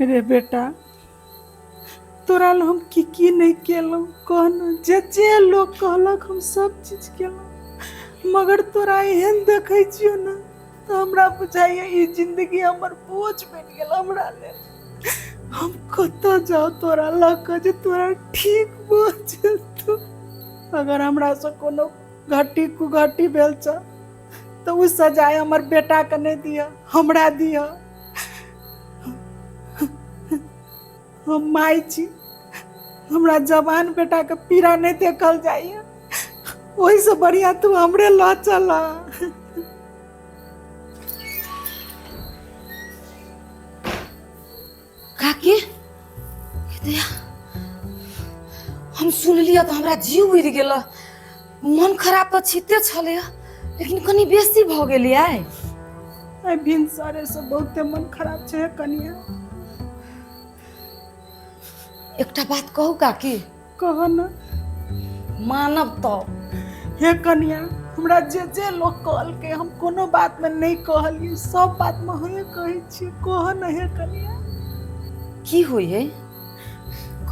रे बेटा, तोरा लए हम की की नहि केलहुँ कह ने। जे जे लोक कहलक हम सब चीज केलहुँ, मगर तोरा एहन देखै छियौ ने तऽ हमरा बुझाइए ई जिन्दगी हमर बोझ बनि गेल हमरा लेल। हम कतऽ जाउ तोरा लऽ कऽ जे तोरा ठीक भऽ जेतौ? अगर हमरासँ कोनो घटी कुघटी भेल छौ तऽ ओ सजाय हमर बेटाके नहि दिअ, हमरा दिअ। हम माय छी, हमरा जवान बेटाके पीड़ा नहि देखल जाइए। ओहिसँ बढ़िआँ तू हमरे लऽ चल। काकी दया, हम सुनलियै तऽ हमरा जीव उड़ि गेल। मन खराब तऽ छिते छलै, लेकिन कनि बेसी भऽ गेलै आइ। आइ भिनसरेसँ बहुते मन खराब छै कनिया। एकटा बात कहू काकी? कह ने। मानब तऽ? हे कनिया, हमरा जे जे लोक कहलकै हम कोनो बातमे नहि कहलियै, सब बातमे हे कहै छियै। कह ने हे कनिया। की होइ है,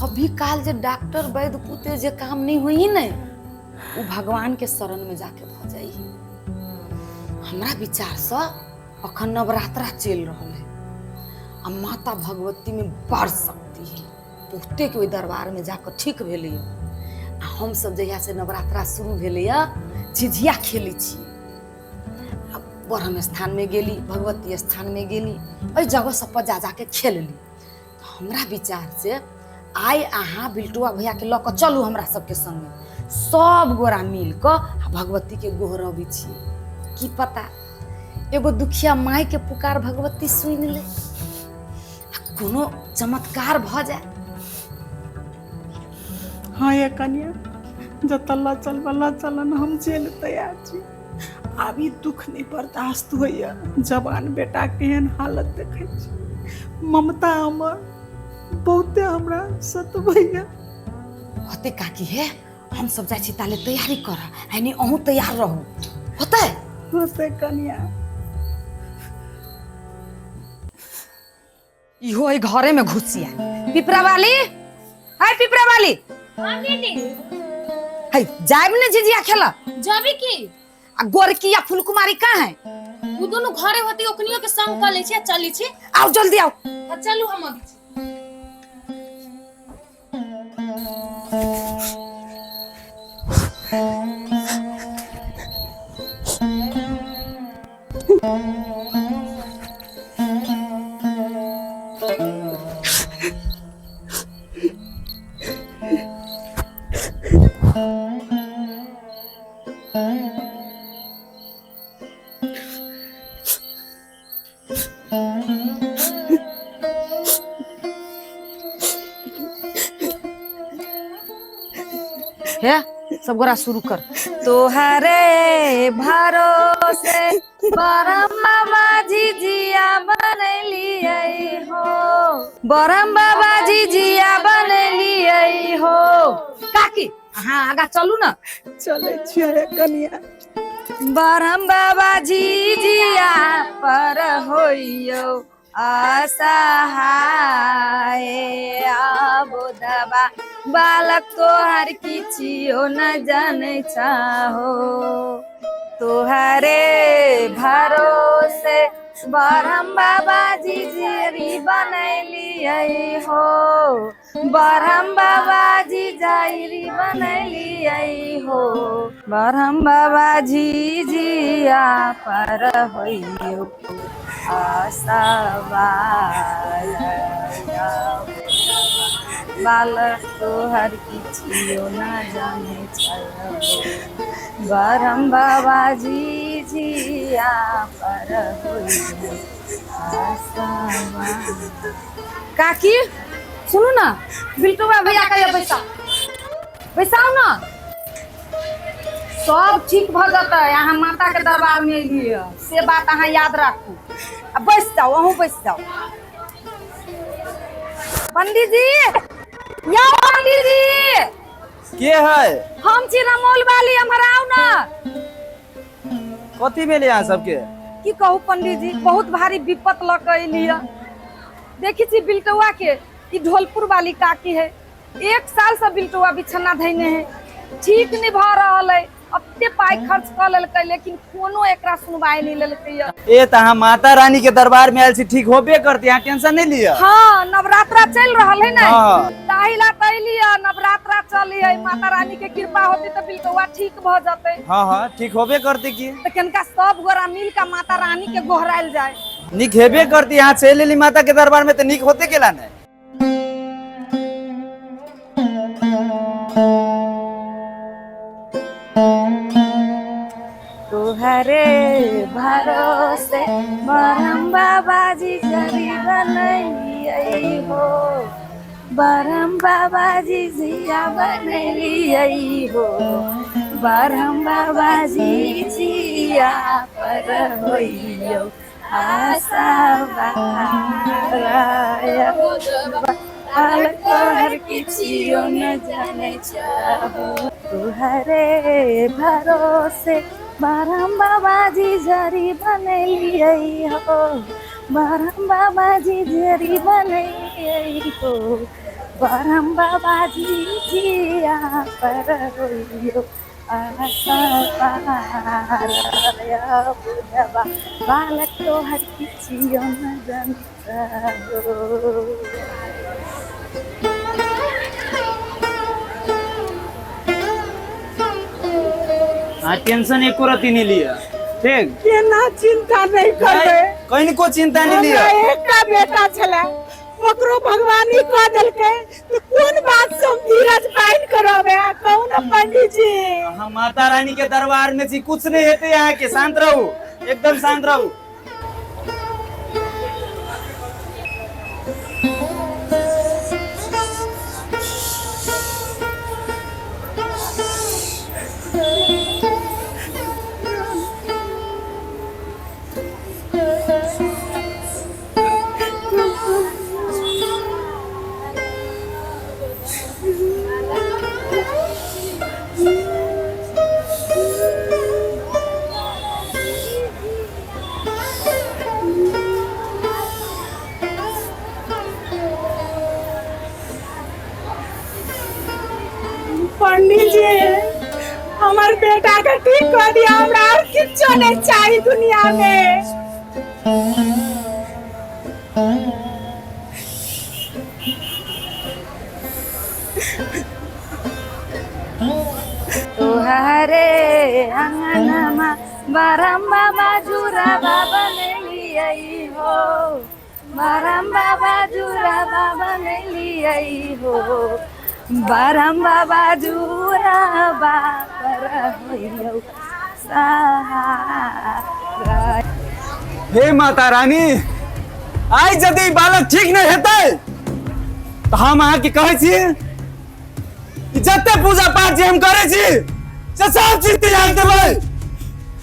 कभी काल जे डॉक्टर वैद्य पुते जे काम नहीं होई ने, वो भगवान के शरण में जाके भ जाइ। हमरा विचार से अखन नवरात्रा चलि रहल है आ माता भगवती में बड़ शक्ति है। बहुते के ओहि दरबार में जाकर ठीक भेलै। आ हम सब जहिया से नवरात्रा शुरू भेलैया झिझिया खेलै छी, आ ब्रह्म स्थान में गेली, भगवती स्थान में गेली, एहि जगह सब पर जा जाके खेलली। तऽ हमरा विचार से आइ अहाँ बिल्टुआ भैया के लऽ कऽ चलू हमरा सबके संगे, सब गोरा मिल कऽ आ भगवती के गोहरबै छी। की पता एगो दुखिया माय के पुकार भगवती सुनि ले आ कोनो चमत्कार भऽ जाय। हाँ ये कनिया, जतऽ लऽ चलबऽ लऽ चल ने, हम जे लए तैयार छी। आब ई दुख नहि बर्दाश्त होइए, जवान बेटा केहन हालत देखै छी। ममता हमर बहुते हमरा सतबैए। होते काकी, हे हम सब जाइ छी ताले तैयारी कर, यानी अहूँ तैयार रहू। होते होते कनिया। इहो एहि घरे में घुसिया। पिपरा वाली, हाय पिपरा वाली। हाँ दीदी। है जाइब ने झिझिया खेला? जाबी की। आ गोरकी या फुलकुमारी कहाँ है? उ दोनों घरे होती, ओकनियो के संग कर ले छी आ चली छी। आओ जल्दी आओ। हाँ, चलू हम अभी छी। हे सब गोरा शुरू कर। तोहरे भरोसे बरम बाबा झिझिया बनलियै हो, बरम बाबा झिझिया बनलियै हो। काकी अहाँ आगा चलू ने। चलै छियै कनिया। बरम बाबा झिझिया पर होइयो असहाय, आबोधबा बालक तोहर किछियो न जानै छहो। तोहरे भरोसे बरम बाबा झिझिरी बनैलियै हो, बरहम बाबा झिझिरी बनैलियै हो, बरहम बाबा झिझिया पर होइयो आशावार, बालक तोहर किछियो न जाने छल, बरहम बाबा झिझिया पर होइयो आशावार। काकी सुनू ना, बिल्टुआ भैया का पैसा बैसाउ ना, सब ठीक भऽ जेतै। अहाँ माता के दरबार में एलियै से बात अहाँ याद राखू। आ बैस जाउ, अहूँ बैस जाउ। पंडित जी, यौ पंडित जी। के है? हम छी रमौल वाली, एम्हर आउ ना। कथी भेलै अहाँ सबके? की कहू पंडित जी, बहुत भारी विपत लऽ के एलियै। देखी छी बिलटौआ के, ई ढोलपुर वाली काकी है, 1 साल से बिलटौआ बिछन्ना धैने है, ठीक नहीं भऽ रहल है। अपने पाई खर्च कऽ लेलकै लेकिन कोनो एकरा सुनवाई नहीं लेलकै या। ए त अहाँ माता रानी के दरबार में आयल छी, ठीक होबे करती, अहाँ टेंशन नहीं लिअ। हाँ, नवरात्रा चल रहल है ना, हाँ। ताहि ला त अइली है, नवरात्रा चली है, माता रानी के कृपा होती त बिलटौआ ठीक भ जते। हाँ हाँ, ठीक होबे करती की। त कनका सब गोरा मिल के माता रानी के गोहरायल जाए। निक हेबे करती, अहाँ चलि एली माता के दरबार में त निक होते केला ने। तुहरे भरोसे बरम बाबाजी जरी बनैलियै हो, बरम बाबाजी जिया बनैलियै हो, बरम बाबाजी जिया पर होइयौ आशा बाराय। बाल तोहर किछियो न जानै छहो, तुहरे भरोसे बरम बाबाजी जरी बनैलियै हो, बरम बाबाजी जरी बनैलियै हो, बरम बाबाजी जिया पर होइयो आशा पाराय। बुझबा बालक तोहर किछियो न जानै छहो। अहाँ टेंशन एको रत्ती नहीं लिअ, ठीक? केना चिंता नहीं करबै, कनिको चिंता नहीं लिअ। हमरा एकटा बेटा छलै, ओकरो भगवानी कऽ देलकै, तऽ कोन बात से हम धीरज बान्हि कऽ रहबै? अहाँ कहू ने पंडीजी। अहाँ माता रानी के दरबार में छी, कुछ नहीं हेतै अहाँ के, शांत रहू, एकदम शांत रहू। पंडित जी हमार बेटा के ठीक कर दिया, हमरा और किच्छो नहीं चाहिए दुनिया में। तोहरे अंगनमा बरम बाबा जुरा बाबा लियै हो, बरम बाबा जुरा बाबा लियै हो, बरम बाबा जुरा बाबा होइयौ सहारा। हे माता रानी, आइ यदि बालक ठीक नहीं हेतै तऽ हम अहाँके कहै छी कि जते पूजा पाठ जे हम करै छी से सब चीज त्याग देबै।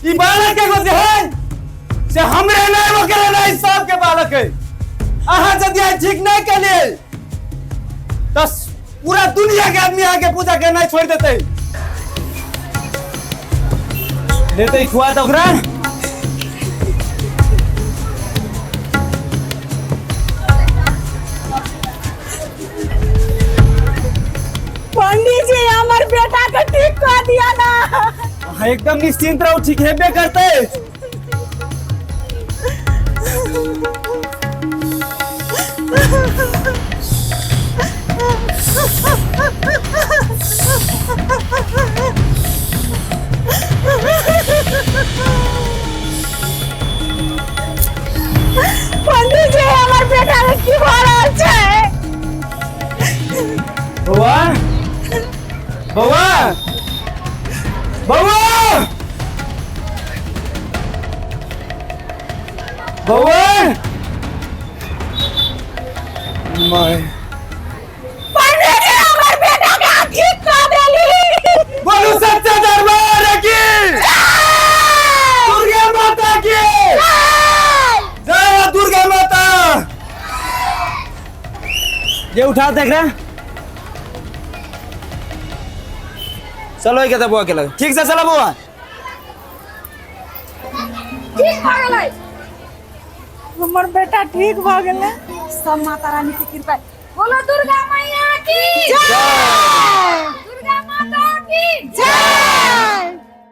ई बालक एगो जे है से हमरे नहि, ओकरे नहि, सबके बालक है। अहाँ यदि आइ ठीक नहीं केलियै तऽ पूरा दुनिया के आदमी अहाँके पूजा करनाइ छोड़ि देतै। देतै खुआ तऽ ओकरा। पंडित जी हमार बेटा के ठीक कर दिया ना। अहाँ एकदम निश्चिंत रहू, ठीक हेबे करतै। पंडित जी हमार बेटा के की भऽ रहल छै? बौआ, बौआ, बौआ, बौआ, my. पंडित जी हमार बेटा के ठीक कर देली। बोलू सच्चा दरबार की, दुर्गा माता की जय, दुर्गा माता। ये उठा देख रहा, चलो के बुआ के लगे, ठीक से चलो बुआ। ठीक भऽ गेलै। हमर बेटा ठीक भऽ गेलै। सब माता रानी के कृपा। बोलो दुर्गा मैया।